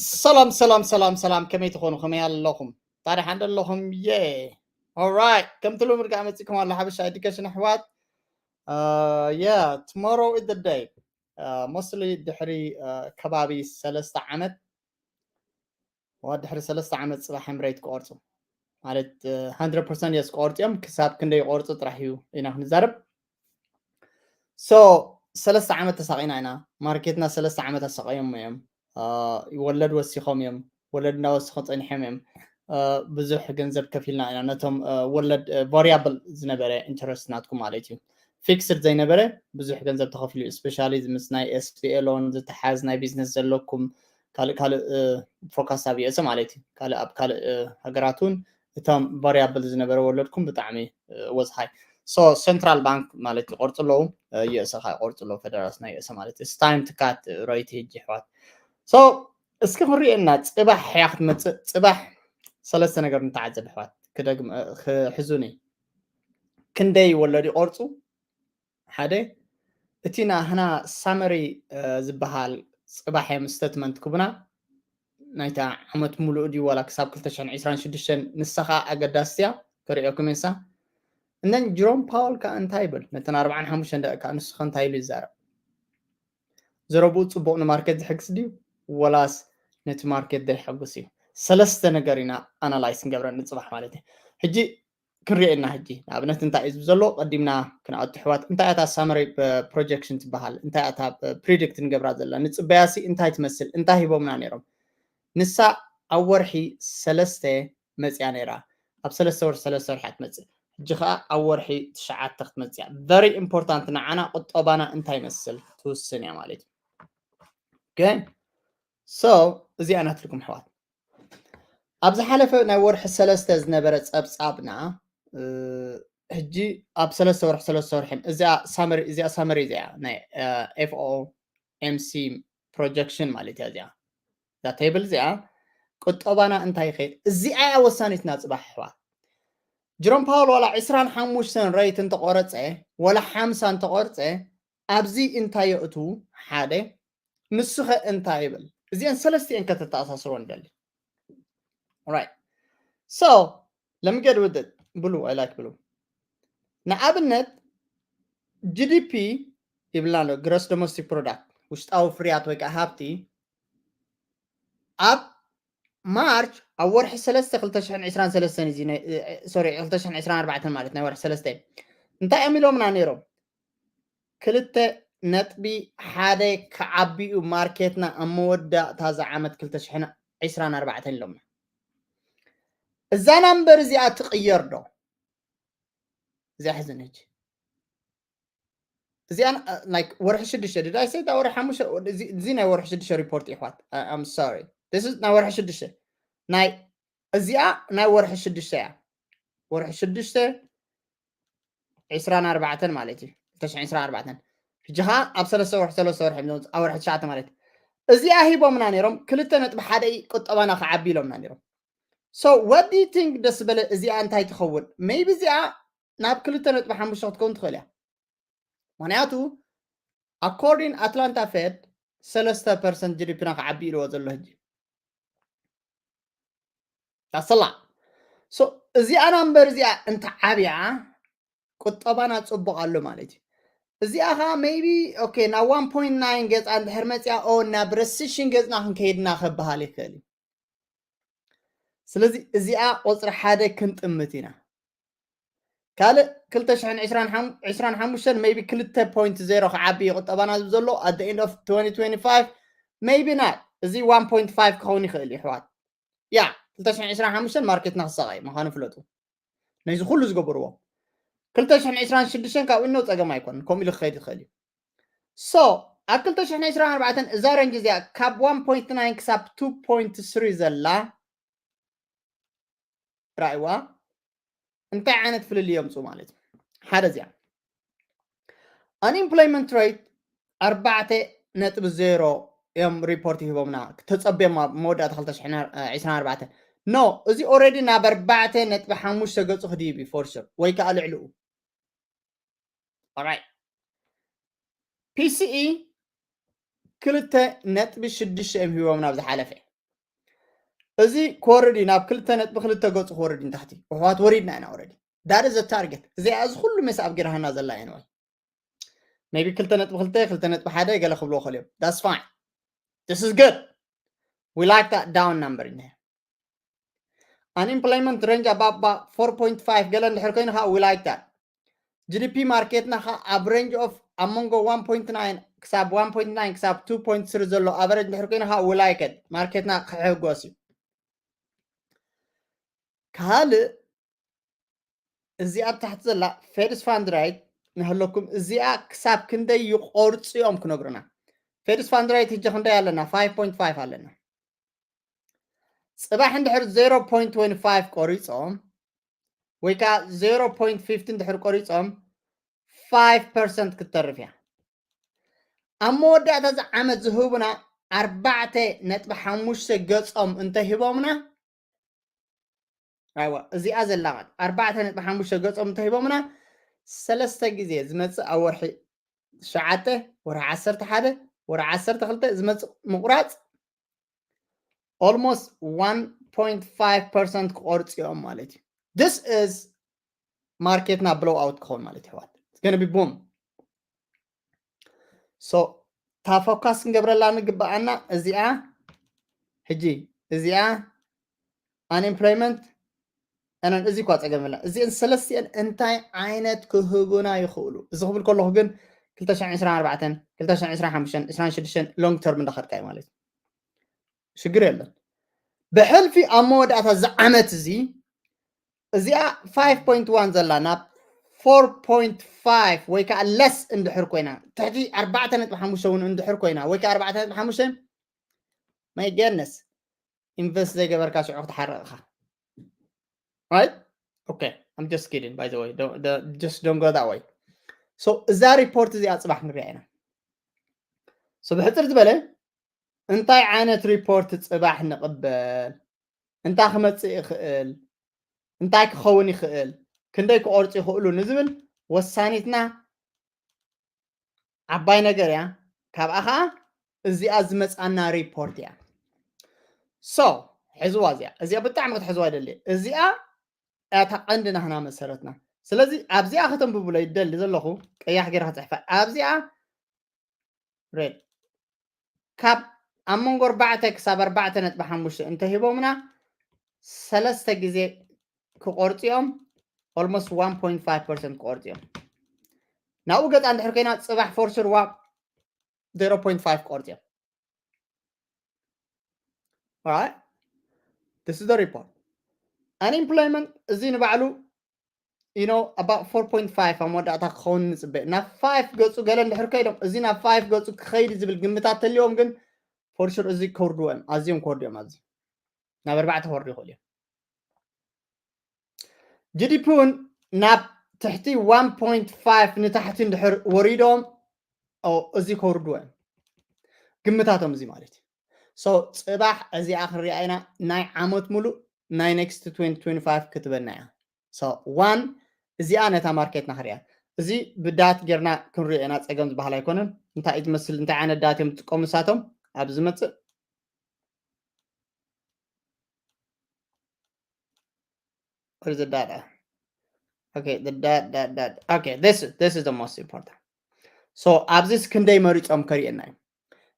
ሰላም ሰላም ሰላም ሰላም፣ ከመይ ትኾኑ? ከመይ ኣለኹም? ታዲያ ሓንደ ኣለኹም? የ ኦራይት፣ ከምቲ ልሙድ ከዓ መፂኩም ኣሎ ሓበሻ ኤዱኬሽን ኣሕዋት። የ ቱሞሮው ኢዝ ደ ደይ፣ ሞስትሊ ድሕሪ ከባቢ ሰለስተ ዓመት፣ ዋ ድሕሪ ሰለስተ ዓመት ፅባሕ ሬት ክቆርፁ ማለት ሃንድረድ ፐርሰንት የስ ክቆርፁ እዮም። ክሳብ ክንደይ ይቆርፁ ጥራሕ እዩ ኢና ክንዛረብ። ሶ ሰለስተ ዓመት ተሳቂና ኢና። ማርኬትና ሰለስተ ዓመት ኣሳቀዮም እዮም። ወለድ ወሲኾም እዮም። ወለድ እናወሰኹ ፀኒሖም እዮም። ብዙሕ ገንዘብ ከፊልና ኢና ነቶም ወለድ ቫሪያብል ዝነበረ ኢንተረስት ናትኩም ማለት እዩ። ፊክስድ ዘይነበረ ብዙሕ ገንዘብ ተኸፊሉ እዩ። ስፔሻሊ ምስ ናይ ኤስቢኤ ሎን ዝተሓዝ ናይ ቢዝነስ ዘለኩም ካልእ ካልእ ፎካስ ኣብ ዩኤስ ማለት እዩ። ካልእ ኣብ ካልእ ሃገራት እውን እቶም ቫሪያብል ዝነበረ ወለድኩም ብጣዕሚ ወዝ ሃይ። ሶ ሴንትራል ባንክ ማለት ይቆርፁ ኣለዉ፣ ዩኤስ ከዓ ይቆርፁ ኣለዉ፣ ፌደራል ናይ ዩኤስ ማለት እዩ። ታይም ትካት ረይቲ ህጂ ኣሕዋት። ሶ እስኪ ክንሪኦ እና ፅባሕ ሕያ ክትመፅእ። ፅባሕ ሰለስተ ነገር ንተዓዘብ ኣሕዋት፣ ክደግም ክሕዙኒ። ክንደይ ወለድ ይቆርፁ? ሓደ፣ እቲ ናህና ሳመሪ ዝበሃል ፅባሕ እዮም ስተትመንት ክቡና። ናይታ ዓመት ሙሉእ ድዩ ዋላ ክሳብ ክልተ ሽሕን ዕስራን ሽዱሽተን፣ ንሳ ከዓ ኣገዳስቲ እያ፣ ክሪኦኩም እየ ንሳ። እነን ጅሮም ፓወል ከዓ እንታይ ይብል? ነተን ኣርባዓን ሓሙሽተን ደቂ ከዓ ንሱ ከ እንታይ ኢሉ ይዛረብ? ዘረብኡ ፅቡቅ ንማርኬት ዝሕግስ ድዩ ወላስ ነቲ ማርኬት ደይሐጉስ እዩ? ሰለስተ ነገር ኢና ኣናላይስ ክንገብረን ንፅባሕ ማለት እዩ። ሕጂ ክንሪኦ ኢና። ሕጂ ንኣብነት እንታይ እዩ ዘሎ ቀዲምና ክንኣቱ ኣሕዋት፣ እንታይ እታ ሳመሪ ፕሮጀክሽን ትበሃል? እንታይ እታ ፕሪዲክት ንገብራ ዘለና ንፅበያሲ እንታይ ትመስል? እንታይ ሂቦምና ነይሮም? ንሳ ኣብ ወርሒ ሰለስተ መፅያ ነይራ። ኣብ ሰለስተ ወርሒ ሰለስተ ወርሒ እያ ትመፅእ። ሕጂ ከዓ ኣብ ወርሒ ትሽዓተ ክትመፅእ እያ። ቨሪ ኢምፖርታንት፣ ንዓና ቁጠባና እንታይ ይመስል ትውስን እያ ማለት እዩ። ኦኬ፣ ሶ እዚኣ ናትልኩም ኣሕዋት፣ ኣብ ዝሓለፈ ናይ ወርሒ ሰለስተ ዝነበረ ፀብፃብና፣ እ፣ ሕጂ ኣብ ሰለስተ ወርሒ ሰለስተ ወርሒ እዚኣ ሳመሪ፣ እዚኣ ሳመሪ እዚኣ ናይ ኤፍ ኦ ኤም ሲ ፕሮጀክሽን ማለት እያ። እዚኣ እዛ ቴብል እዚኣ ቁጠባና እንታይ ይኸይድ? እዚኣ እያ ወሳኒትና ፅባሕ ኣሕዋት። ጅሮም ፓወል ዋላ ዕስራን ሓሙሽተን ረይት እንተቆረፀ፣ ዋላ ሓምሳ እንተቆርፀ፣ ኣብዚ እንታይ የእቱ? ሓደ። ንሱ ኸ እንታይ ይብል? እዚአን ሰለስቲአን ከተተኣሳስሮ ንደሊ። ኦራይት፣ ሶ let me get with it። ብሉ፣ I like ብሉ። ንኣብነት ጂ ዲ ፒ ይብልና ኣሎ፣ ግሮስ ዶሜስቲክ ፕሮዳክት፣ ውሽጣዊ ፍርያት ወይ ከዓ ሃብቲ። ኣብ ማርች፣ ኣብ ወርሒ ሰለስተ ክልተ ሽሕን ዕስራን ሰለስተን እዩ፣ ሶሪ፣ ክልተ ሽሕን ዕስራን ኣርባዕተን ማለት ናይ ወርሒ ሰለስተ እዩ። እንታይ እዮም ኢሎምና ነይሮም? ክልተ ነጥቢ ሓደ ክዓቢ እዩ ማርኬትና ኣብ መወዳእታ እዛ ዓመት ክልተ ሽሕን ዕስራን ኣርባዕተን ኢሎምና። እዛ ናምበር እዚኣ ትቕየር ዶ? እዚኣ ሕዝን ሕጂ እዚኣ ላይክ ወርሒ ሽዱሽተ ድዳይ ሰይዳ ወርሒ ሓሙሽተ እዚ ናይ ወርሒ ሽዱሽተ ሪፖርት ይሕዋት። ኣም ሶሪ፣ ናይ ወርሒ ሽዱሽተ ናይ እዚኣ ናይ ወርሒ ሽዱሽተ እያ። ወርሒ ሽዱሽተ ዕስራን ኣርባዕተን ማለት እዩ። ክልተ ሽሕን ዕስራን ኣርባዕተን። ሕጂ ኸዓ ኣብ ሰለስተ ወርሒ፣ ሰለስተ ወርሒ እዮም ዝመፁ፣ ኣብ ወርሒ ትሽዓተ ማለት እዩ። እዚኣ ሂቦምና ነይሮም ክልተ ነጥቢ ሓደ ቁጠባና ክዓቢ ኢሎምና ነይሮም። So what do you think? ደስ በለ እዚኣ እንታይ ትኸውን? ሜይቢ እዚኣ ናብ ክልተ ነጥቢ ሓሙሽተ ክትከውን ትኽእል እያ። ምኽንያቱ ኣኮርዲን ኣትላንታ ፌድ ሰለስተ ፐርሰንት ጂ ዲ ፒና ክዓቢ ኢልዎ ዘሎ ሕጂ። ታሰላ። So እዚኣ ናምበር እዚኣ እንተ ዓብያ ቁጠባና ፅቡቅ ኣሎ ማለት እዩ። እዚኣ ከዓ ሜይቢ ኦኬ ናብ ዋን ፖይንት ናይን ገፃ እንድሕር መፅያ፣ ኦ ናብ ረሲሽን ገፅና ክንከይድና ከበሃል ይኽእል እዩ። ስለዚ እዚኣ ቁፅሪ ሓደ ክንጥምት ኢና። ካልእ ክልተ ሽሕን ዕስራን ሓሙሽተን ሜይቢ ክልተ ፖይንት ዜሮ ክዓቢ እዩ ቁጠባና ዝብል ዘሎ at the end of twenty twenty-five maybe not። እዚ ዋን ፖይንት ፋይቭ ክኸውን ይኽእል እዩ ኣሕዋት። ያ ክልተ ሽሕን ዕስራን ሓሙሽተን ማርኬትና ክሳቐ እዩ ምዃኑ ፍለጡ። ነዚ ኩሉ ዝገበርዎ ክልተ ሽሕን ዕስራን ሽዱሽተን ካብኡ ነው ፀገም ኣይኮነን፣ ከምኡ ኢሉ ክኸይድ ይኽእል እዩ። ሶ ኣብ ክልተ ሽሕን ዕስራን ኣርባዕተን እዛ ረንጅ እዚኣ ካብ ዋን ፖይንት ናይን ክሳብ ቱ ፖይንት ስሪ ዘላ ራእይዋ እንታይ ዓይነት ፍልልይ የምፁ ማለት እዩ። ሓደ እዚኣ ኣንኢምፕሎይመንት ሬት ኣርባዕተ ነጥቢ ዜሮ እዮም ሪፖርት ሂቦምና፣ ተፀብዮም ኣብ መወዳእታ ክልተ ሽሕን ዕስራን ኣርባዕተን። ኖ፣ እዚ ኦልሬዲ ናብ ኣርባዕተ ነጥቢ ሓሙሽተ ገፁ ክድይብ እዩ ፎር ሹር፣ ወይ ከዓ ልዕሊኡ። ኦራይት፣ ፒሲኢ ክልተ ነጥቢ ሽዱሽተ እዮም ሂቦምና ኣብ ዝሓለፈ። እዚ ክወርድ እዩ፣ ናብ ክልተ ነጥቢ ክልተ ገፁ ክወርድ እዩ ንታሕቲ። ኣሕዋት፣ ወሪድና ኢና ወረዲ። That is the target። እዚኣ እዚ ኩሉ ሜስ ኣብ ጌርሃና ዘላ እየ ንዋይ። Maybe ክልተ ነጥቢ ክልተ፣ ክልተ ነጥቢ ሓደ ገለ ክብልዎ ከልዮም። That's fine. This is good. We like that down number in here. Unemployment range about, about four point five ገለ እንድሕር ኮይኑ ከዓ we like that. GDP ማርኬትና ከዓ ኣብ range of ኣብ መንጎ one point nine ክሳብ one point nine ክሳብ two point three ዘሎ average እንድሕር ኮይኑ ከዓ we like it። ማርኬትና ክሕጎስ እዩ። ካልእ እዚ ኣብ ታሕቲ ዘላ Fed's fund rate ንህለኩም፣ እዚኣ ክሳብ ክንደይ ይቆርጹ እዮም ክነግሩና። Fed's fund rate ሕጂ ክንደይ ኣለና? Five point five ኣለና። ጽባሕ እንድሕር zero point twenty five ቆሪጾም ወይ ከዓ zero point fifty እንድሕር ቆሪጾም five percent ክትተርፍ እያ። ኣብ መወዳእታ እዚ ዓመት ዝህቡና ኣርባዕተ ነጥቢ ሓሙሽተ ገጾም እንተሂቦምና፣ ኣይዋ እዚኣ ዘላ ኣርባዕተ ነጥቢ ሓሙሽተ ገጾም እንተሂቦምና፣ ሰለስተ ግዜ ዝመጽእ ኣብ ወርሒ ሸዓተ፣ ወርሒ ዓሰርተ ሓደ፣ ወርሒ ዓሰርተ ክልተ ዝመጽእ ምቑራጽ almost one point five percent ክቆርጽ እዮም ማለት እዩ። This is ማርኬትና ብሎው ኣውት ክኸውን ማለት እዩ። ሕዋት፣ it's gonna be boom። So እታ ፎካስ ክንገብረላ ንግበኣና እዚኣ ሕጂ፣ እዚኣ unemployment፣ ኣነን እዚ እኳ ጸገም የላ። እዚአን ሰለስቲአን እንታይ ዓይነት ክህቡና ይኽእሉ? እዚ ክብል ከለኹ ግን ክልተ ሽሕን ዕስራን ኣርባዕተን፣ ክልተ ሽሕን ዕስራን ሓሙሽተን፣ ዕስራን ሽዱሽተን long term እንዳኸድካ እዩ ማለት እዩ። ሽግር የለን። ብሕልፊ ኣብ መወዳእታ እዚ ዓመት እዚ እዚኣ five point one ዘላ ናብ four point five ወይ ከዓ less እንድሕር ኮይና፣ ትሕቲ ኣርባዕተ ነጥቢ ሓሙሽተ እውን እንድሕር ኮይና፣ ወይ ከዓ ኣርባዕተ ነጥቢ ሓሙሽተ፣ my goodness፣ ኢንቨስት ዘይገበርካ ሽዑ ክትሓርቕ ኢኻ። Right? Okay, I'm just kidding, by the way. Don't, don't, just don't go that way. So እዛ ሪፖርት እዚኣ ጽባሕ ክንሪኣ ኢና። So ብሕጽር ዝበለ እንታይ ዓይነት ሪፖርት ጽባሕ ንቕበል፣ እንታይ ክመጽእ ይኽእል፣ እንታይ ክኸውን ይኽእል፣ ክንደይ ክቆርጹ ይኽእሉ ንዝብል ወሳኒትና ዓባይ ነገር እያ። ካብኣ ኸዓ እዚኣ ዝመጻና ሪፖርት እያ። So ሕዝዋ እዚኣ፣ እዚኣ ብጣዕሚ ክትሕዝዋ ይደሊ። እዚኣ እታ ቀንዲ ናህና መሰረትና። ስለዚ ኣብዚኣ ከተንብቡለይ ይደሊ ዘለኹ፣ ቀያሕ ገይረ ክጽሕፋ። ኣብዚኣ ሬድ ካብ ኣብ መንጎ ኣርባዕተ ክሳብ ኣርባዕተ ነጥቢ ሓሙሽተ እንተሂቦምና፣ ሰለስተ ግዜ ክቆርጹ እዮም። Almost one point five percent ክቆርጹ እዮም። ናብኡ ገጻ እንድሕር ኮይና፣ ጽባሕ for sure ዋ-፣ zero point five ክቆርጹ እዮም። Alright? This is the report. Unemployment እዚ ንባዕሉ you know about four point five ኣብ መወዳእታ ክኸውን ንጽበ። ናብ five ገጹ ገለ እንድሕር ከይዶም፣ እዚ ናብ five ገጹ ክኸይድ ዝብል ግምታት ተልዮም፣ ግን for sure እዚ ከውርድዎ እዮም፣ ኣዝዮም ከውርዱ እዮም። ኣብዚ ናብ ኣርባዕተ ከውርዱ ይኽእሉ እዮም። GDP እውን ናብ ትሕቲ one point five ንታሕቲ እንድሕር ወሪዶም፣ ኦ፣ እዚ ከውርድዎ እዮም ግምታቶም፣ እዚ ማለት እዩ። So ጽባሕ እዚኣ ክንሪኣ ኢና፣ ናይ ዓመት ሙሉእ ናይ next twenty twenty-five ክትበና እያ። So one እዚኣ ነታ ማርኬትና ክንሪኣ፣ እዚ ብዳት ጌርና ክንሪኦ ኢና፣ ጸገም ዝበሃል ኣይኮነን። እንታይ እዩ ትመስል፣ እንታይ ዓይነት ዳት እዮም ዝጥቀሙ ንሳቶም ኣብ ዝመጽእ? What is the data? Okay, the dot, dot, dot. Okay, this is, this is the most important. So ኣብዚስ ክንደይ መሪጾም ከሪኤና እዩ።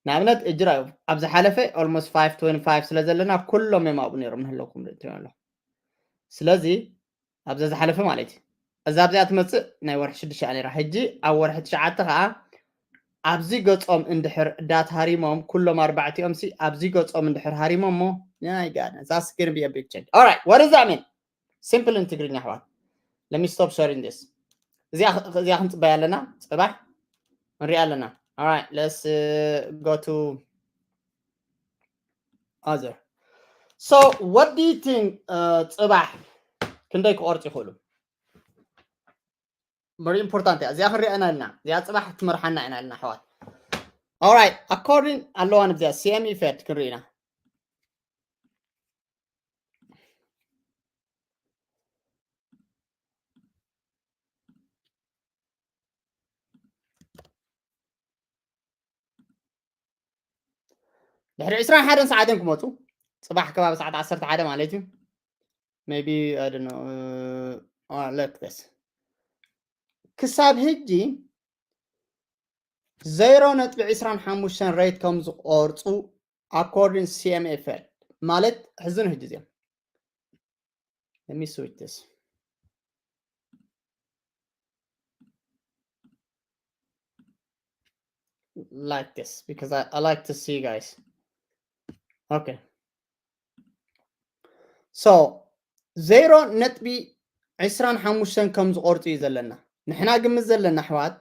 ንኣብነት እጅራ ኣብ ዝሓለፈ almost five twenty-five ስለ ዘለና፣ ኩሎም እዮም ኣብኡ ነይሮም፣ ንህለኩም ርእትሪኦ ኣለኹ። ስለዚ ኣብዛ ዝሓለፈ ማለት እዩ፣ እዛ ኣብዚኣ ትመጽእ ናይ ወርሒ ሽዱሽተ እያ ነይራ። ሕጂ ኣብ ወርሒ ትሽዓተ ኸዓ ኣብዚ ገጾም እንድሕር ዳት ሃሪሞም፣ ኩሎም ኣርባዕቲኦም ሲ ኣብዚ ገጾም እንድሕር ሃሪሞም፣ ሞ ናይ ጋድ፣ that's gonna be a big change. Alright, what does that mean? Simple in ትግርኛ ኣሕዋት። Let me stop sharing this. እዚኣ፣ እዚኣ ክንጽበያ ኣለና፣ ጽባሕ ንሪኣ ኣለና። Alright, let's, uh, go to other. So what do you think, uh, ጽባሕ ክንደይ ክቆርጽ ይኽእሉ? Very important እያ። እዚኣ ክንሪኣ ኢና ኢልና፣ እዚኣ ጽባሕ ትመርሓና ኢና ኢልና ኣሕዋት። Alright, according ኣለዋ ንብዚኣ CME Fed ክንርኢ ኢና። ድሕሪ ዕስራን ሓደን ሰዓትን ክመፁ ጽባሕ ከባቢ ሰዓት ዓሰርተ ሓደ ማለት እዩ። Maybe I don't know, uh, uh, like this. ክሳብ ሕጂ ዜሮ ነጥቢ ዕስራን ሓሙሽተን rate ከም ዝቆርጹ according C M E Fed ማለት ሕዝን ሕጂ እዚኦም። Let me switch this. Like this because I, I like to see you guys. Okay. So ዜሮ ነጥቢ ዕስራን ሓሙሽተን ከም ዝቆርጹ እዩ ዘለና። ንሕና ግምት ዘለና ኣሕዋት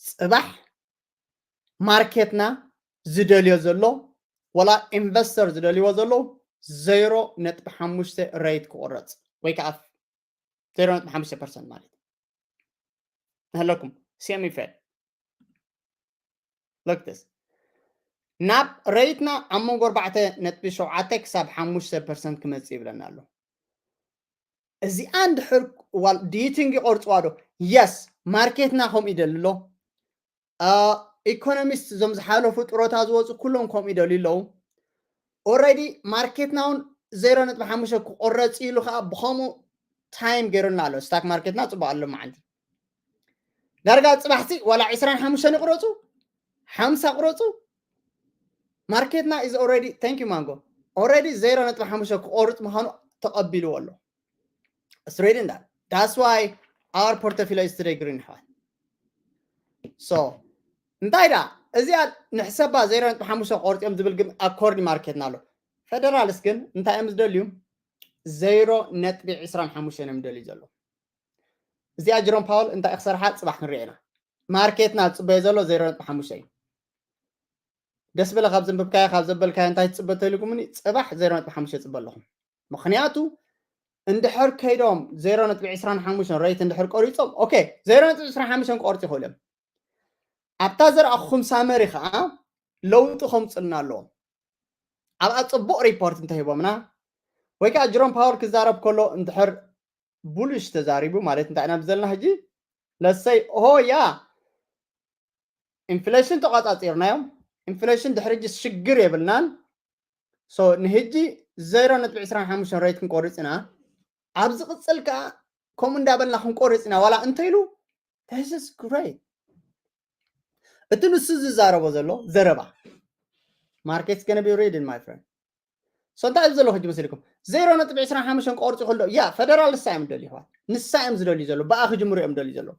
ጽባሕ ማርኬትና ዝደልዮ ዘሎ ወላ ኢንቨስተር ዝደልይዎ ዘለዉ ዜሮ ነጥቢ ሓሙሽተ rate ክቆረጽ ወይ ከዓ ዜሮ ነጥቢ ሓሙሽተ ፐርሰንት ማለት እዩ። ንህለኩም C M E Fed look this ናብ rate ና ኣብ መንጎ ኣርባዕተ ነጥቢ ሸውዓተ ክሳብ ሓሙሽተ ፐርሰንት ክመጽእ ይብለና ኣሎ። እዚኣ እንድሕር do you think ይቆርጽዋ ዶ? Yes ማርኬትና ከምኡ ይደሊ ኣሎ። ኢኮኖሚስት እዞም ዝሓለፉ ጥሮታ ዝወፁ ኩሎም ከምኡ ይደልዩ ኣለዉ። Already ማርኬትና እውን ዜሮ ነጥቢ ሓሙሽተ ክቆረፅ ኢሉ ከዓ ብከምኡ ታይም ገይሩና ኣሎ። ስታክ ማርኬትና ፅቡቅ ኣሎ መዓልቲ ዳርጋ ፅባሕሲ ዋላ ዕስራን ሓሙሽተን ይቁረፁ ሓምሳ ቁረፁ ማርኬትና is already thank you ማንጎ already ዜሮ ነጥቢ ሓሙሽተ ክቆርፅ ምዃኑ ተቐቢልዎ ኣሎ። It's ready እንዳለ that's why our portfolio is today green ኣሕዋት። So እንታይ ደኣ እዚኣ ንሕሰባ ዜሮ ነጥቢ ሓሙሽተ ቆርፂኦም ዝብል ግን ኣኮርዲ ማርኬትና ኣሎ። ፌደራልስ ግን እንታይ እዮም ዝደልዩ? ዜሮ ነጥቢ ዕስራን ሓሙሽተን እዮም ዝደልዩ ዘለዉ። እዚኣ ጀሮም ፓወል እንታይ ክሰርሓ ፅባሕ ክንሪኦ ኢና። ማርኬትና ዝፅበዮ ዘሎ ዜሮ ነጥቢ ሓሙሽተ እዩ። ደስ በለ ካብ ዘንበብካዮ ካብ ዘበልካዮ እንታይ ትፅበ ተልኩምኒ ፅባሕ ዜሮ ነጥቢ ሓሙሽተ ፅበ ኣለኹም። ምክንያቱ እንድሕር ከይዶም ዜሮ ነጥቢ ዕስራን ሓሙሽተን rate እንድሕር ቆሪፆም okay ዜሮ ነጥቢ ዕስራን ሓሙሽተን ክቆርፁ ይኽእሉ እዮም። ኣብታ ዘርኣኹም ሳመሪ ከዓ ለውጢ ከምፅልና ኣለዎም። ኣብኣ ፅቡቅ ሪፖርት እንተሂቦምና ወይ ከዓ ጀሮም ፓወል ክዛረብ ከሎ እንድሕር ቡልሽ ተዛሪቡ ማለት እንታይ ኢና ዘለና ሕጂ let's say ኦ ያ ኢንፍሌሽን ተቋፃፂርናዮም ኢንፍሌሽን ድሕሪ ሕጂ ሽግር የብልናን። So ንሕጂ ዜሮ ነጥቢ ዕስራን ሓሙሽተን rate ክንቆርፅ ኢና። ኣብ ዝቅፅል ከዓ ከምኡ እንዳበልና ክንቆርፅ ኢና ዋላ እንተኢሉ this is great። እቲ ንሱ ዝዛረቦ ዘሎ ዘረባ market's gonna be ready my friend። So እንታይ እዩ ዘሎ ሕጂ መሲልኩም ዜሮ ነጥቢ ዕስራን ሓሙሽተን ክቆርፁ ይኽእሉ ዶ? ያ ፌደራል ንሳ እዮም ደልዩ ኣሕዋት ንሳ እዮም ዝደልዩ ዘሎ ብኣ ክጅምሩ እዮም ደልዩ ዘሎ።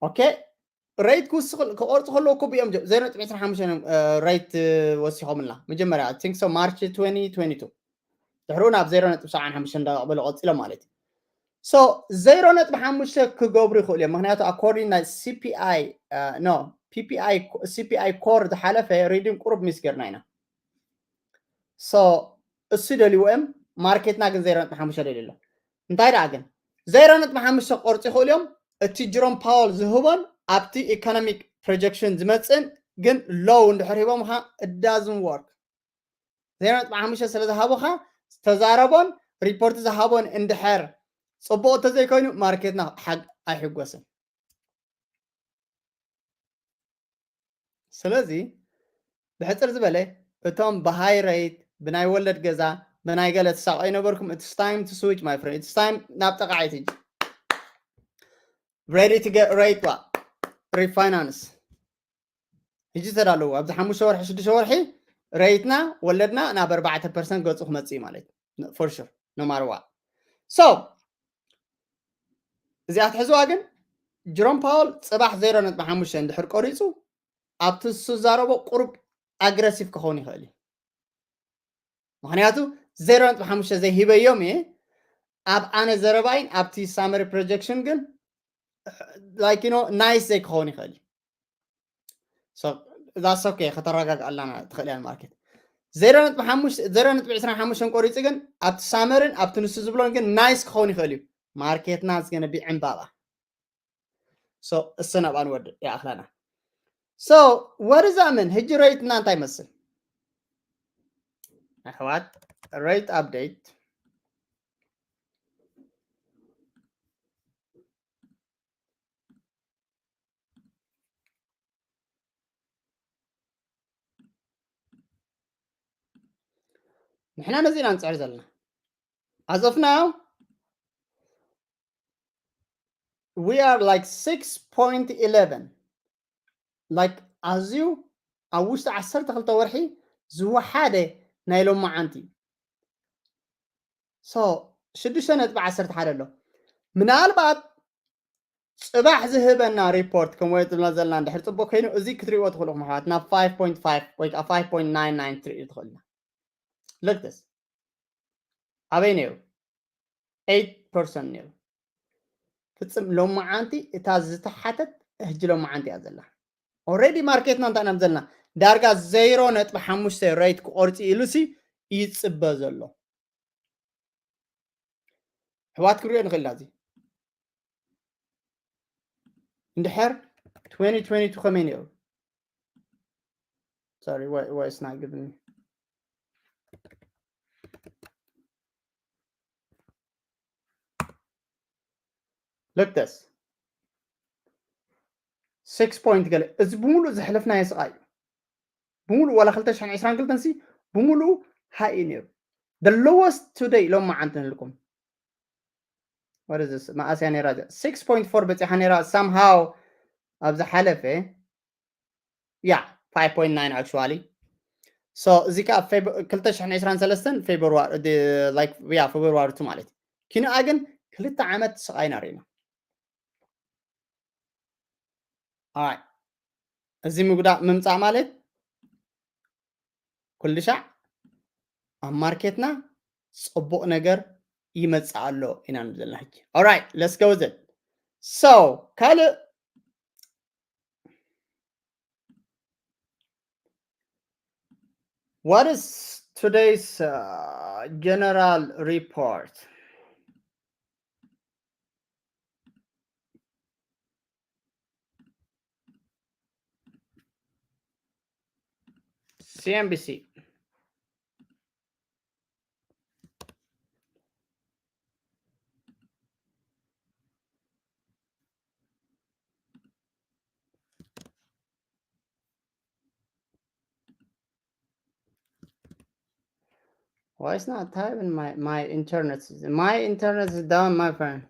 Okay rate ክወስኹ ክቆርፁ ከለዉ እኮ ብኦም ዜሮ ነጥቢ ዕስራን ሓሙሽተን rate ወሲኾምልና መጀመርያ I think so March twenty twenty-two ድሕሪኡ ናብ ዜሮ ነጥቢ ሰብዓን ሓሙሽተን እንዳበሉ ቀፂሎም ማለት እዩ። So ዜሮ ነጥቢ ሓሙሽተ ክገብሩ ይኽእሉ እዮም ምክንያቱ according ናይ C P I no P P I C P I core ዝሓለፈ reading ቁሩብ miss ጌርና ኢና። So እሱ ደልይዎ እዮም ማርኬትና ግን ዜሮ ነጥቢ ሓሙሽተ ደልዩ ኣሎ። እንታይ ደኣ ግን ዜሮ ነጥቢ ሓሙሽተ ክቆርፁ ይኽእሉ እዮም። እቲ ጀሮም ፓወል ዝህቦን ኣብቲ economic projection ዝመፅእን ግን low እንድሕር ሂቦምኻ it doesn't work። ዜሮ ነጥቢ ሓሙሽተ ስለ ዝሃቡኻ ዝተዛረቦን ሪፖርት ዝሃቦን እንድሕር ፅቡቅ እንተዘይኮይኑ ማርኬትና ኣይሕጎስን። ስለዚ ብሕፅር ዝበለ እቶም ብ high rate ብናይ ወለድ ገዛ ብናይ ገለ ትሳቀዩ ነበርኩም it's time to switch my friend it's time ናብ ጠቃዒት ሕጂ ready to get rate ዋ refinance ሕጂ ተዳለዉ ኣብዚ ሓሙሽተ ወርሒ ሽዱሽተ ወርሒ rate ና ወለድና ናብ ኣርባዕተ ፐርሰንት ገፁ ክመፅእ እዩ ማለት እዩ for sure no matter what። So እዚኣ ትሕዝዋ ግን ጀሮም ፓወል ፅባሕ ዜሮ ነጥቢ ሓሙሽተ እንድሕር ቆሪፁ ኣብቲ ንሱ ዝዛረቦ ቁሩብ ኣግረሲቭ ክኸውን ይኽእል እዩ። ምክንያቱ ዜሮ ነጥቢ ሓሙሽተ ዘይሂበዮም እየ ኣብ ኣነ ዘረባይን ኣብቲ summary projection ግን like you know nice ዘይክኸውን ይኽእል እዩ። That's okay ከተረጋግኣላና ትኽእል እያ ማርኬት ዜሮ ነጥቢ ሓሙሽተ ዜሮ ነጥቢ ዕስራን ሓሙሽተን ቆሪፁ ግን ኣብቲ summary ን ኣብቲ ንሱ ዝብሎን ግን nice ክኸውን ይኽእል እዩ። ማርኬትና ዝገነቢ ዕምባባ እሰ ናብኣ ንወድእ ይኣኽለና። So what is that mean? ሕጂ rate ና እንታይ ይመስል ኣሕዋት? Rate update ንሕና ነዚ ኢና ንፅዕር ዘለና። As of now, we are like six point eleven, like ኣዝዩ ኣብ ውሽጢ ዓሰርተ ክልተ ወርሒ ዝወሓደ ናይ ሎማዓንቲ እዩ። So ሽዱሽተ ነጥቢ ዓሰርተ ሓደ ኣሎ። ምናልባት ፅባሕ ዝህበና ሪፖርት ከም ወይትና ዘለና እንድሕር ፅቡቅ ኮይኑ እዚ ክትሪእዎ ትኽእሉ ኢኹም ኣሕዋት፣ ናብ five point five ወይ ከዓ five point nine nine ትሪእዩ ትኽእልና። Look this ኣበይ ነይሩ? Eight percent ነይሩ። ፍፅም ሎማዓንቲ እታ ዝተሓተት ሕጂ ሎማዓንቲ እያ ዘላ። Already ማርኬትና እንታይ ኢና ዘለና? ዳርጋ ዜሮ ነጥቢ ሓሙሽተ ሬት ክቆርፂ ኢሉ ሲ ይፅበ ዘሎ። ኣሕዋት ክንሪኦ ንኽእል ኢና። እዚ እንድሕር twenty twenty-two ከመይ ነይሩ? Sorry, why, why it's not giving me? Look this. Six point ገለ። እዚ ብምሉእ ዘሕለፍናዮ ስቓይ እዩ። ብምሉእ ዋላ ክልተ ሽሕን ዕስራን ክልተን ሲ ብምሉእ ሃይ እዩ ነይሩ። The lowest today ኢሎም መዓንቲ ንልኩም። What is this? መኣስ እያ ነይራ እዚኣ? Six point four በፂሓ ነይራ somehow ኣብ ዝሓለፈ። Yeah, five point nine actually. So እዚ ከዓ ክልተ ሽሕን ዕስራን ሰለስተን ፌብርዋሪ፣ like, yeah, ፌብርዋሪ ቱ ማለት እዩ። ኪንኣ ግን ክልተ ዓመት ስቓይና ርኢና። Alright. እዚ ምጉዳእ ምምፃእ ማለት ኩሉ ሻዕ ኣብ ማርኬትና ፅቡቕ ነገር ይመፅእ ኣሎ ኢና ንብል ዘለና ሕጂ። Alright, let's go with it. So ካልእ, what is today's uh, general report? C N B C. Why it's not typing? My my internet is my internet is down, my friend.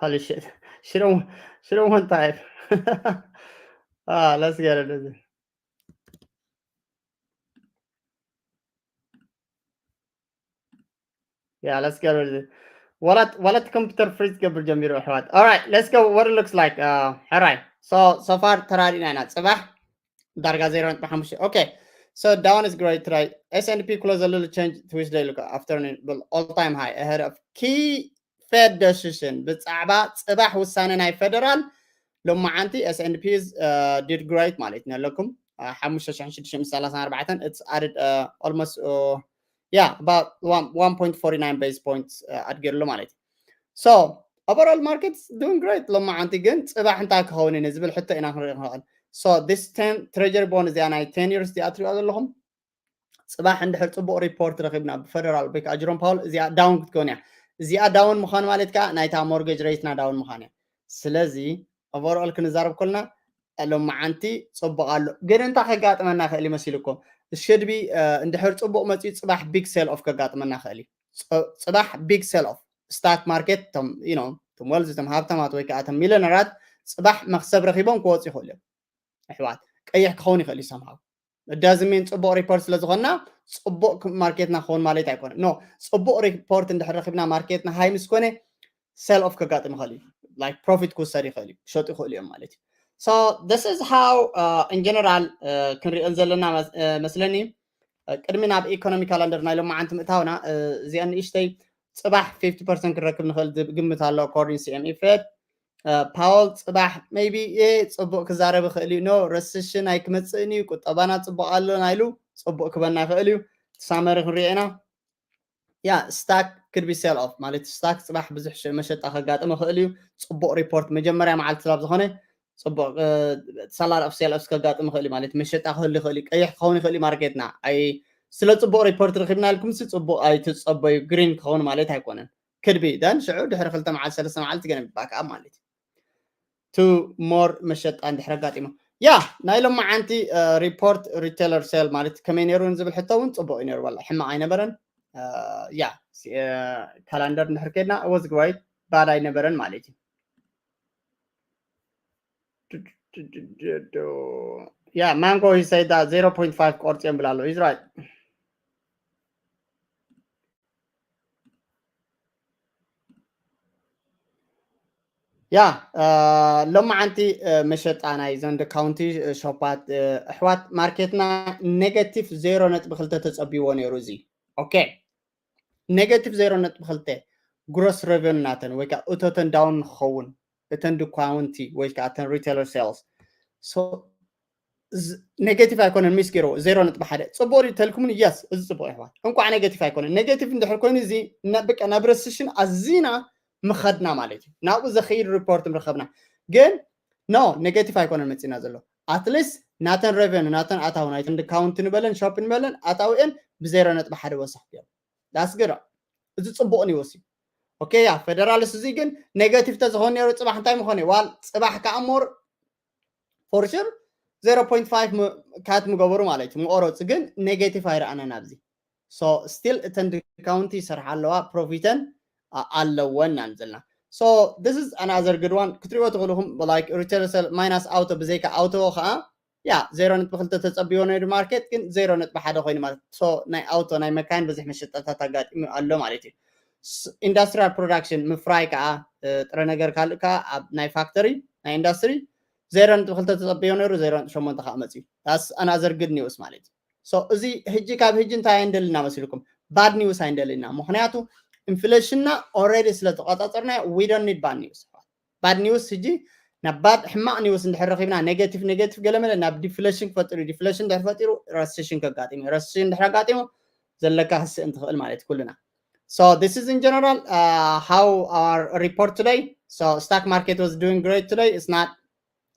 Holy shit! She don't she don't want type. Ah, let's get it. Yeah, let's get rid of it. Wallet, wallet computer freeze ገብር ጀሚሩ ኣሕዋት. All right, let's go. What it looks like. Uh, all right. So so far ተራዲና ኢና። ፅባሕ ዳርጋ ዜሮ ነጥቢ ሓሙሽተ። Okay. So down is great today. S and P close a little change Tuesday, look, afternoon, but all time high ahead of key Fed decision. ብዛዕባ ፅባሕ ውሳነ ናይ ፌደራል ሎማዓንቲ S and P is uh, did great ማለት እዩ ኣለኩም ሓሙሽተ ሽሕን ሽዱሽተ ሚእትን ሰላሳን ኣርባዕተን it's added uh, almost uh, yeah, about one, one point four nine base points uh, ኣድገሉ ማለት እዩ። So overall market is doing great ሎማዓንቲ፣ ግን ፅባሕ እንታይ ክኸውን እዩ ዝብል ሕቶ ኢና ክንርኢ ንኽእል። So this ten treasury bond እዚኣ ናይ ten years እዚኣ ትሪኦ ዘለኹም፣ ፅባሕ እንድሕር ፅቡቅ ሪፖርት ረኪብና ብፌደራል ቤካ ጀሮም ፓውል እዚኣ ዳውን ክትከውን እያ። እዚኣ ዳውን ምዃን ማለት ከዓ ናይታ ሞርጌጅ ሬትና ዳውን ምዃን እያ። ስለዚ overall ክንዛረብ ከልና ሎማዓንቲ ፅቡቅ ኣሎ፣ ግን እንታይ ከጋጥመና ይኽእል እዩ መሲልኩም? It should be እንድሕር ፅቡቅ መፅዩ ፅባሕ big sell off ከጋጥመና ይኽእል እዩ። ፅባሕ big sell off፣ stock market ቶም you know ቶም ወልዚ ቶም ሃብታማት ወይ ከዓ ቶም ሚሊዮነራት ፅባሕ መክሰብ ረኪቦም ክወፁ ይኽእሉ እዮም። ኣሕዋት ቀይሕ ክኸውን ይኽእል እዩ somehow። It doesn't mean ፅቡቅ ሪፖርት ስለዝኾንና ፅቡቅ ማርኬትና ክኸውን ማለት ኣይኮነን። No, ፅቡቅ ሪፖርት እንድሕር ረኪብና ማርኬትና ሃይ ምስ ኮነ sell off ከጋጥም ይኽእል እዩ። Like profit ክውሰድ ይኽእል እዩ፣ ክሸጡ ይኽእሉ እዮም ማለት እዩ። So this is how uh, in general uh, ክንሪኦን ዘለና መስለኒ። ቅድሚ ናብ ኢኮኖሚ ካላንደር ናይ ሎማዓንቲ ምእታውና እዚኣ ንእሽተይ ፅባሕ fifty percent ክንረክብ ንኽእል ዝግምት ኣሎ according C M E Fed. ፓወል ፅባሕ maybe የ ፅቡቅ ክዛረብ ይኽእል እዩ። No, recession ኣይክመፅእን እዩ፣ ቁጠባና ፅቡቅ ኣሎና ኢሉ ፅቡቅ ክበና ይኽእል እዩ። ሳመሪ ክንሪኦ ኢና። Yeah, stock could be sell off ማለት stock ፅባሕ ብዙሕ መሸጣ ከጋጥም ይኽእል እዩ። ፅቡቅ ሪፖርት መጀመርያ መዓልቲ ስላብ ዝኾነ ፅቡቅ ሰላር of sell off ከጋጥም ይኽእል እዩ ማለት መሸጣ ክህሉ ይኽእል እዩ። ቀይሕ ክኸውን ይኽእል እዩ ማርኬትና። ኣይ ስለ ፅቡቅ ሪፖርት ረኪብና ኢልኩም ሲ ፅቡቅ ኣይትፀበዩ፣ ግሪን ክኸውን ማለት ኣይኮነን። Could be then ሽዑ ድሕሪ ክልተ መዓልቲ ሰለስተ መዓልቲ ገና back up ማለት እዩ። To more መሸጣ እንድሕር ኣጋጢሙ። ያ ናይ ሎማዓንቲ report retailer sale ማለት ከመይ ነይሩ ዝብል ሕቶ እውን ፅቡቅ እዩ ነይሩ። ዋላ ሕማቅ ኣይነበረን። ያ ካላንደር እንድሕር ከድና was great፣ bad ኣይነበረን ማለት እዩ። ያ ማንጎ ይሰይዳ zero point five ቆርፂ እዮም ብላ ኣሎ። He's right። ያ ሎማዓንቲ መሸጣ ናይ ዘንድ ካውንቲ ሾፓት ኣሕዋት ማርኬትና ኔጋቲቭ ዜሮ ነጥቢ ክልተ ተፀቢዎ ነይሩ። እዚ ኦኬ ኔጋቲቭ ዜሮ ነጥቢ ክልተ ግሮስ ሬቨኑ ናተን ወይ ከዓ እቶተን ዳውን ንክኸውን እተን ድኳውንቲ ወይ ከዓ እተን retailer sales ኔጋቲቭ ኣይኮነን። ሚስ ገይርዎ ዜሮ ነጥቢ ሓደ ፅቡቅ ድዩ ተልኩምኒ? የስ እዚ ፅቡቅ ይሕዋት እንኳዕ ኔጋቲቭ ኣይኮነን። ኔጋቲቭ እንድሕር ኮይኑ እዚ በቃ ናብ ረስሽን ኣዚና ምኸድና ማለት እዩ። ናብኡ ዘኽይድ ሪፖርት ምረኸብና ግን ኖ ኔጋቲቭ ኣይኮነን መፂና ዘሎ። ኣትሊስት ናተን ሬቨኑ ናተን ኣታዊ ናይተን ድካውንቲ ንበለን ሾፕ ንበለን ኣታዊአን ብዜሮ ነጥቢ ሓደ ወሰኽ ገይሩ ዳስግራ እዚ ፅቡቅ ኒውስ እዩ። ኦኬ ያ ፌደራልስ እዚ ግን ኔጋቲቭ ተዝኾን ነይሩ ፅባሕ እንታይ ምኾነ ዋል ፅባሕ ከዓ ሞር for sure zero point five cut ምገበሩ ማለት እዩ። መቆረፂ ግን ኔጋቲቭ ኣይረኣናን ኣብዚ። So still እተን ድካውንቲ ይሰርሓ ኣለዋ ፕሮፊተን ኣለወን ኢና ዘለና። So this is another good one ክትሪእዎ ትኽእልኹም like retailer sale minus ኣውቶ ብዘይካ ኣውቶ ከዓ ያ ዜሮ ነጥቢ ክልተ ተፀቢዎ ነይሩ ማርኬት ግን ዜሮ ነጥቢ ሓደ ኮይኑ ማለት so ናይ ኣውቶ ናይ መካይን ብዙሕ መሸጣታት ኣጋጢሙ ኣሎ ማለት እዩ። Industrial production ምፍራይ ከዓ ጥረ ነገር ካልእ ከዓ ኣብ ናይ ፋክተሪ ናይ ኢንዳስትሪ ዜሮ ነጥቢ ክልተ ተፀቢዮ ነይሩ ዜሮ ነጥቢ ሸሞንተ ከዓ መፅዩ። That's another good news ማለት እዩ። So እዚ ሕጂ ካብ ሕጂ እንታይ ኣይንደልና መሲልኩም bad news ኣይንደልና ምክንያቱ ኢንፍሌሽንና already ስለ ተቆፃፀርና we don't need bad news። Bad news ሕጂ ናብ bad ሕማቅ news እንድሕር ረኪብና ኔጋቲቭ ኔጋቲቭ ገለመለ ናብ ዲፍሌሽን ክፈጥር እዩ። ዲፍሌሽን እንድሕር ፈጢሩ ረሴሽን ከጋጢሙ ረሴሽን እንድሕር ኣጋጢሙ ዘለካ ክስእን ትኽእል ማለት ኩልና። So this is in general uh, how our report today. So stock market was doing great today. It's not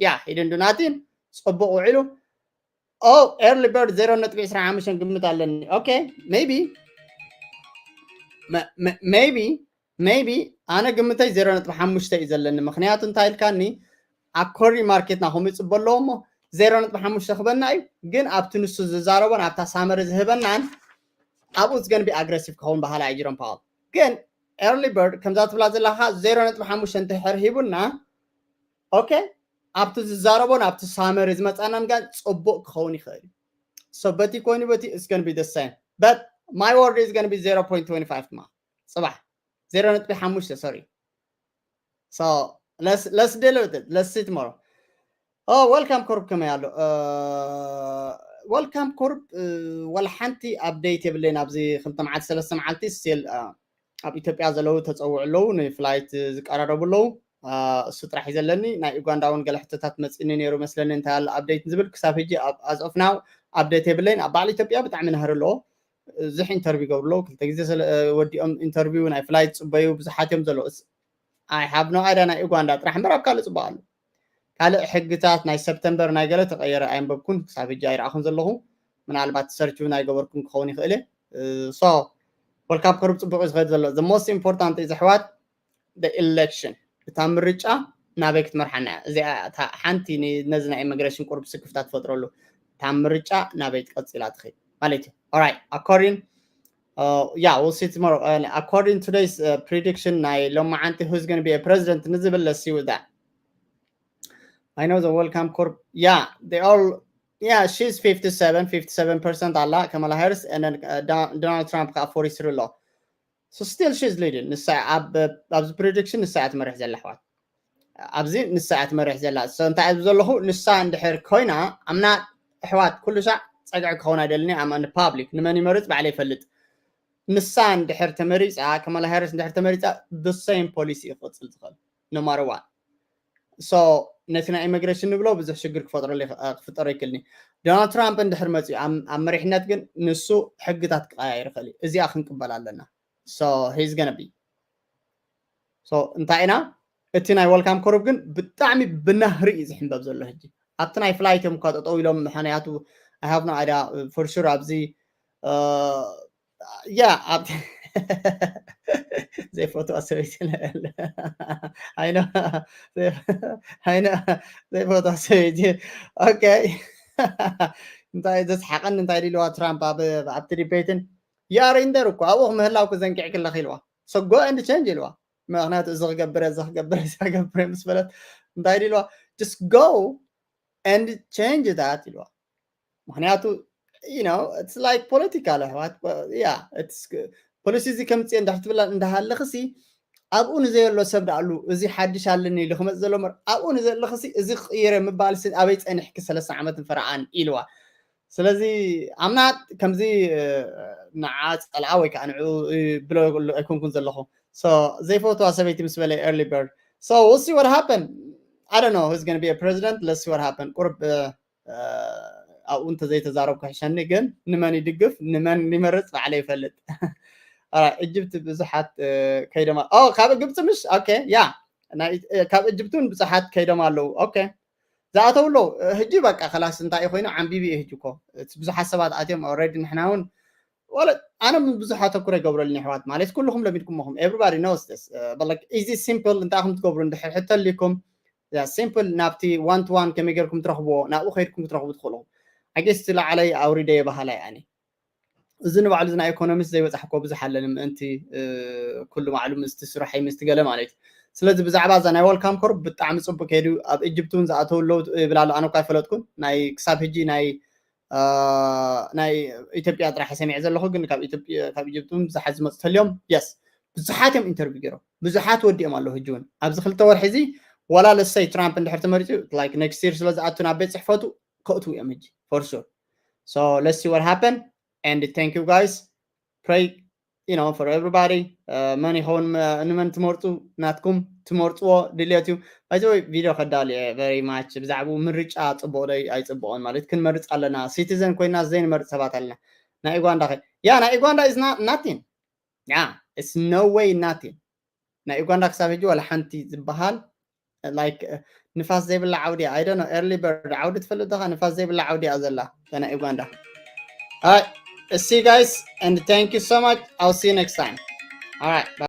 yeah he didn't do nothing. ፅቡቅ ውዒሉ oh early bird ዜሮ ነጥቢ ዕስራን ሓሙሽተን ግምት ኣለኒ። Okay maybe maybe maybe ኣነ ግምተይ ዜሮ ነጥቢ ሓሙሽተ እዩ ዘለኒ። ምክንያቱ እንታይ ኢልካኒ ኣኮሪ ማርኬትና ከምኡ ይፅበ ኣለዎ እሞ ዜሮ ነጥቢ ሓሙሽተ ክበና እዩ። ግን ኣብቲ ንሱ ዝዛረቦን ኣብታ ሳመሪ ዝህበናን ኣብኡ ዝገንቢ ኣግረሲቭ ክኸውን ባህላ እዩ ጅሮም ፓወል። ግን early bird ከምዛ ትብላ ዘለካ ዜሮ ነጥቢ ሓሙሽተ እንተሕር ሂቡና okay ኣብቲ ዝዛረቦን ኣብቲ ሳመሪ ዝመፃናን ጋር ፅቡቅ ክኸውን ይኽእል እዩ። So በቲ ኮይኑ በቲ it's gonna be the same but my word is gonna be zero point twenty five ድማ ፅባሕ ዜሮ ነጥቢ ሓሙሽተ sorry. So let's let's deal with it. Let's see tomorrow. Oh welcome ኮርብ ከመይ ኣሎ? Welcome ኮርብ ወላ ሓንቲ update የብለይን ኣብዚ ክልተ መዓልቲ ሰለስተ መዓልቲ still ኣብ ኢትዮጵያ ዘለዉ ተፀውዑ ኣለዉ ንፍላይት ዝቀራረቡ ኣለዉ። እሱ ጥራሕ እዩ ዘለኒ። ናይ ኡጋንዳ እውን ገለ ሕቶታት መፂኒ ነይሩ መስለኒ እንታይ ኣሎ update ዝብል ክሳብ ሕጂ as of now update የብለይን። ኣብ በዓል ኢትዮጵያ ብጣዕሚ ናህሪ ኣለዎ። ብዙሕ ኢንተርቪው ይገብሩ ኣለዉ። ክልተ ግዜ ወዲኦም ኢንተርቪው ናይ ፍላይት ፅበዩ ብዙሓት እዮም ዘለዉ። I have no idea ናይ ኡጋንዳ ጥራሕ እምበር ኣብ ካልእ ፅቡቅ ኣሎ። ካልእ ሕግታት ናይ ሰፕተምበር ናይ ገለ ተቀየረ ኣየንበብኩን ክሳብ ሕጂ ኣይረኣኹን ዘለኹ። ምናልባት ሰርች እውን ኣይገበርኩን ክኸውን ይኽእል እየ። So ወልካፕ ከሩብ ፅቡቅ እዩ ዝኸድ ዘሎ። The most important is ኣሕዋት the election እታ ምርጫ ናበይ ክትመርሓና እያ። እዚኣ ሓንቲ ነዚ ናይ ኢሚግሬሽን ቁርብ ስክፍታ ትፈጥረሉ እታ ምርጫ ናበይ ትቀፅላ ትኽእል ማለት እዩ። Alright according uh, yeah we'll see tomorrow uh, according to today's uh, prediction ናይ ሎማዓንቲ who's going to be a president ንዝብል let's see with that. I know the welcome corp yeah they all yeah she's fifty-seven fifty-seven percent ኣላ Kamala Harris and then uh, Donald Trump ከዓ forty-three ኣሎ. So still she's leading ንሳ ኣብዚ prediction ንሳ እያ ትመርሕ ዘላ ኣሕዋት። ኣብዚ ንሳ እያ ትመርሕ ዘላ። So እንታይ እብ ዘለኹ ንሳ እንድሕር ኮይና ኣምና ኣሕዋት ኩሉ ሻዕ ፀግዒ ክኸውን ኣይደልኒ ኣም ፓብሊክ ንመን ይመርፅ ባዕለ ይፈልጥ። ንሳ እንድሕር ተመሪፃ Kamala Harris እንድሕር ተመሪፃ the same policy እዩ ክቕፅል ዝኽእል no matter what. So ነቲ ናይ ኢሚግሬሽን ንብሎ ብዙሕ ሽግር ክፈጥረሉ ክፍጠሮ ይክእልኒ። ዶናልድ ትራምፕ እንድሕር መፅኡ ኣብ መሪሕነት ግን ንሱ ሕግታት ክቀያየር ይኽእል እዩ። እዚኣ ክንቅበል ኣለና። So he's gonna be so እንታይ ኢና እቲ ናይ ወልካም ኮሩብ ግን ብጣዕሚ ብናህሪ እዩ ዝሕንበብ ዘሎ ሕጂ ኣብቲ ናይ ፍላይት እዮም እኳ ጠጠው ኢሎም ምክንያቱ I have no idea for sure ኣብዚ yeah ዘይፈትዋ ሰበይቲ ንዕል። ኣይነ፣ ዘይፈ-፣ ኣይነ፣ ዘይፈትዋ ሰበይቲ። ኦኬ። እንታይ ዘስሓቐኒ እንታይ ኢልዋ ትራምፕ ኣብ፣ ኣብቲ ዲቤትን? You are in there እኮ፣ ኣብኡ ምህላው ክዘንግዕ ክለኽ ኢልዋ። So go and change ኢልዋ። ምኽንያቱ እዚ ክገብር፣ እዚ ክገብር፣ እዚ ክገብር ምስ በለት እንታይ ኢልዋ? Just go and change that ኢልዋ። ምኽንያቱ you know it's like political ኣሕዋት። Yeah, ፖሊሲ እዚ ከምፅእ እንዳ ትብላ እንዳሃለኽሲ ኣብኡ ንዘየሎ ሰብ ዳኣሉ እዚ ሓድሽ ኣለኒ ኢሉ ክመፅ ዘሎ እምበር ኣብኡ ንዘለኽሲ እዚ ክቕየር ምባል ሲ ኣበይ ፀኒሕኪ ሰለስተ ዓመት ንፈርዓን ኢልዋ። ስለዚ ኣምናት ከምዚ ንዓ ፀልኣ ወይ ከዓ ንዑ ብሎ ኣይኮንኩን ዘለኹ። So ዘይፈትዋ ሰበይቲ ምስ በለ early bird። So we'll see what happen. I don't know who's going to be a president. Let's see what happen. ቁርብ ኣብኡ እንተዘይተዛረብኩ ሕሸኒ። ግን ንመን ይድግፍ ንመን ይመርፅ ባዕለ ይፈልጥ። ኢጅፕት ብዙሓት ከይዶማ ካብ ግብፂ ምሽ ኦኬ ያ ካብ እጅብቱን ብዙሓት ከይዶም ኣለዉ። ኦኬ ዝኣተው ኣለዉ። ሕጂ በቃ ከላስ እንታይ ኮይኑ ዓንቢቢ እዩ ሕጂ እኮ ብዙሓት ሰባት ኣትዮም ኦልሬዲ ንሕና እውን ወለ ኣነ ብዙሕ ኣተኩረ ይገብረሉ ኣሕዋት ማለት ኩልኹም ለሚድኩሞኹም everybody knows this። Is it simple እንታይ ከም ትገብሩ እንድሕር ሕቶ ኣሊኩም simple ናብቲ one to one ከመይ ጌርኩም ትረኽብዎ ናብኡ ከይድኩም ክትረኽቡ ትኽእሉ። ኣጌስቲ ላዕለይ ኣውሪደ የባህላይ ኣነ እዚ ንባዕሉ ናይ ኢኮኖሚስት ዘይበፃሕኮ ብዙሕ ኣለኒ ምእንቲ ኩሉ ባዕሉ ምስቲ ስራሐይ ምስቲ ገለ ማለት እዩ። ስለዚ ብዛዕባ እዛ ናይ ወልካም ኮርፕ ብጣዕሚ ፅቡቅ ከይዱ ኣብ እጅብቲ እውን ዝኣተው ኣለዉ ይብል ኣሎ። ኣነ እኳ ኣይፈለጥኩን ናይ ክሳብ ሕጂ ናይ ናይ ኢትዮጵያ ጥራሕ ሰሚዐ ዘለኹ ግን ካብ ኢትዮጵያ ካብ ኢጅፕት እውን ብዙሓት ዝመፁ ተልዮም የስ ብዙሓት እዮም ኢንተርቪው ገይሮም ብዙሓት ወዲኦም ኣለዉ። ሕጂ እውን ኣብዚ ክልተ ወርሒ እዚ ዋላ ለሰይ ትራምፕ እንድሕር ተመሪፁ like next year ስለ ዝኣቱ ናብ ቤት ፅሕፈቱ ከእትዉ እዮም ሕጂ for sure። So let's see what happen and thank you guys. Pray you know for everybody. መን ይኸውን ንመን ትመርፁ ናትኩም ትመርፅዎ ድልየት እዩ። እዚ ቪድዮ ከዳሉ እየ very much ብዛዕባኡ ምርጫ ፅቡቕ ዶ ኣይፅቡቕን ማለት ክንመርፅ ኣለና ሲቲዘን ኮይና ዘይንመርፅ ሰባት ኣለና። ናይ ኡጋንዳ ኸ ያ ናይ ኡጋንዳ is nothing. Yeah, it's no way nothing. ናይ ኡጋንዳ ክሳብ ሕጂ ዋላ ሓንቲ ዝበሃል like ንፋስ ዘይብላ ዓውዲ እያ። I don't know early bird ዓውዲ ትፈልጥ ዶኻ? ንፋስ ዘይብላ ዓውዲ እያ ዘላ እታ ናይ ኡጋንዳ። Alright, see you guys and thank you so much. I'll see you next time. Alright, bye.